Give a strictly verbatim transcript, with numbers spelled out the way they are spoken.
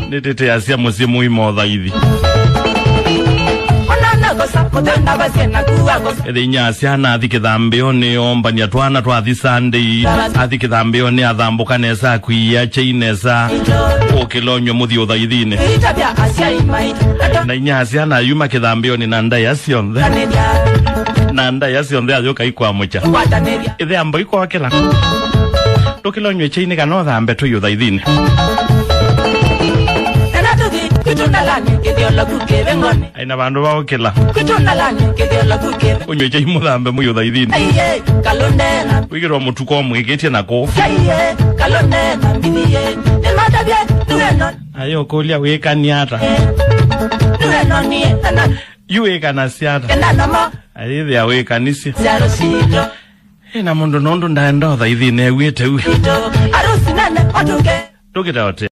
Nĩtĩteasya mũsyĩ mũima ũthaithi. Ĩthĩnya syana athi kĩthambĩonĩ, ombany'a twana twathi Sunday. Athi kĩthambĩonĩ, athambũka nesa, akwia kyei nesa. Ũkĩlonywe mũthi ũthaithinĩ. Na inya syana ayuma kĩthambĩonĩ na ndaĩa syonthe. Na ndaĩa syonthe ayũka ikwamũkya. Ĩthe amba ikwokĩla. Ndũkĩlonywe kyeinĩ kana ũthambe tũi ũthaithinĩ. Ena tũthi kwitũ ndalanĩ kĩthioloku kĩveng'onĩ. Aina vandũ va ũkĩla. Kwitũ ndalanĩ kĩthioloku kĩve. Ũnywe kyai mũthambe mũi ũthaithinĩ. Aiye, kalũndena. Wĩkĩrwa mũtuko mwĩkĩtye na kũu. Aiye, kalũndena mbithi ye. Nĩmatavye nũeno. Ayo kũlya wĩkani ata? Nũeno niĩ kana. Yu wĩkanasya ata? Kenda namo. Ayĩthĩa wĩkanisye. Syalo sito. Ĩna mũndũ nũndũ ndaenda ũthaithinĩ ew'ĩte u. Sito. Arusi nene otuke. Ndũkĩte ote.